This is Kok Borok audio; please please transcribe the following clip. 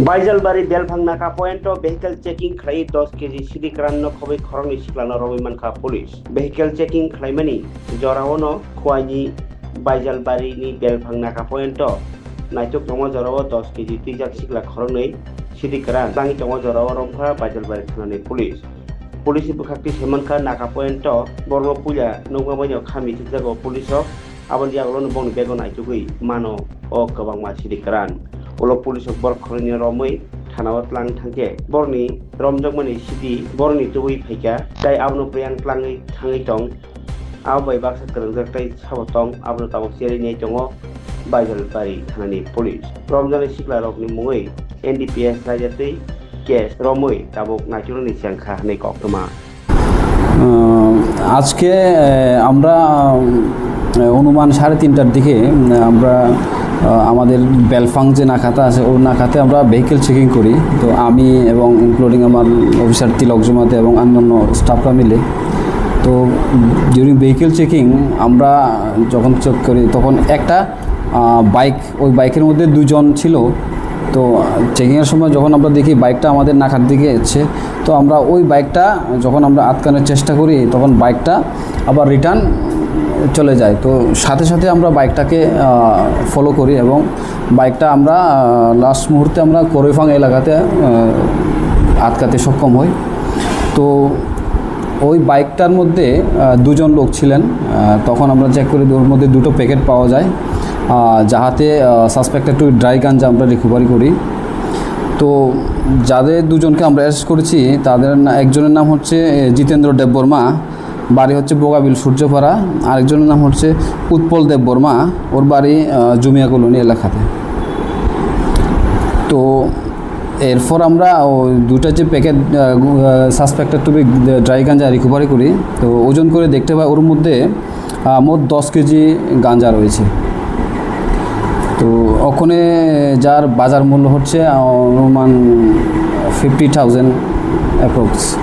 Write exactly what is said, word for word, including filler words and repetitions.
Baijalbari Belphang naka point o vehicle checking khlai dos keji sidi kwran no khobwi khoroknwi siklano romwi mankha police. Vehicle checking khlaimani jorao no Khwaini Baijalbari ni Belphang naka point o naituk tongo jorao dos keji twijak sikla khoroknwi sidi kwran langwi tongo jorao romkha Baijalbari thanani police. Police ni bwkhak twi saimankha naka point o borokno puila nukma baino kha mithikjago police rok. Aboni yagulo no bongni bego naitugwi mano o kwbangma sidi kwran. Ulo police rok borok khoroknwi romwi thanao tlang thangkhe borokni romjakmani sidi borokni tubui phaikha, tai abono bwyang tlangwi thangwi tong. Abo bai baksa kwrwngjak tai sabo tong, abono tabuk cherwi nai tongo Baijalbari thanani police. Romjaknai sikla rokni mungwi N D P S raida twi case romwi tabuk naituknani chengkha hwnwi koktwma. আহ, আজকে, আহ, আমরা, আহ, অনুমান সাড়ে তিনটার দিকে, উম, আমরা, আহ, আমাদের বেলফাং যে নাকাটা আছে, ওই নাকাতে আমরা ভেহিকেল চেকিং করি। তো আমি এবং ইনক্লুডিং আমার অফিসার তিলক জমাতে এবং অন্যান্য স্টাফরা মিলে। তো ডিউরিং ভেহিকেল চেকিং আমরা যখন চেক করি, তখন একটা, আহ, বাইক, ওই বাইকের মধ্যে দুজন ছিল। তো চেকিংয়ের সময় যখন আমরা দেখি বাইকটা আমাদের নাকার দিকে এসছে, তো আমরা ওই বাইকটা যখন আমরা আটকানোর চেষ্টা করি, তখন বাইকটা আবার রিটার্ন চলে যায়। তো সাথে সাথে আমরা বাইকটাকে, আহ, ফলো করি এবং বাইকটা আমরা, আহ, লাস্ট মুহূর্তে আমরা করৈফাং এলাকাতে, আহ, আটকাতে সক্ষম হই। তো ওই বাইকটার মধ্যে, আহ, দুজন লোক ছিলেন। আহ, তখন আমরা চেক করি, ওর মধ্যে দুটো প্যাকেট পাওয়া যায়, আহ, যাহাতে, আহ, সাসপেক্টেড টু ড্রাই গাঞ্জা আমরা রিকভারি করি। তো যাদের দুজনকে আমরা অ্যারেস্ট করেছি, তাদের না-, একজনের নাম হচ্ছে, এ, জিতেন্দ্র দেববর্মা, বাড়ি হচ্ছে বোগাবিল সূর্যপাড়া। আরেকজনের নাম হচ্ছে উৎপল দেববর্মা, ওর বাড়ি, আহ, জুমিয়া কলোনি এলাকাতে। তো এরপর আমরা ওই দুইটা যে প্যাকেট, আহ, গু-, আহ, সাসপেক্টেড টু বি ড্রাই গাঞ্জা রিকভারি করি। তো ওজন করে দেখতে পাই ওর মধ্যে, আহ, মোট দশ কেজি গাঞ্জা রয়েছে। তো ওখানে যার বাজার মূল্য হচ্ছে, আহ, অনুমান ফিফটি থাউজেন্ড অ্যাপ্রক্স।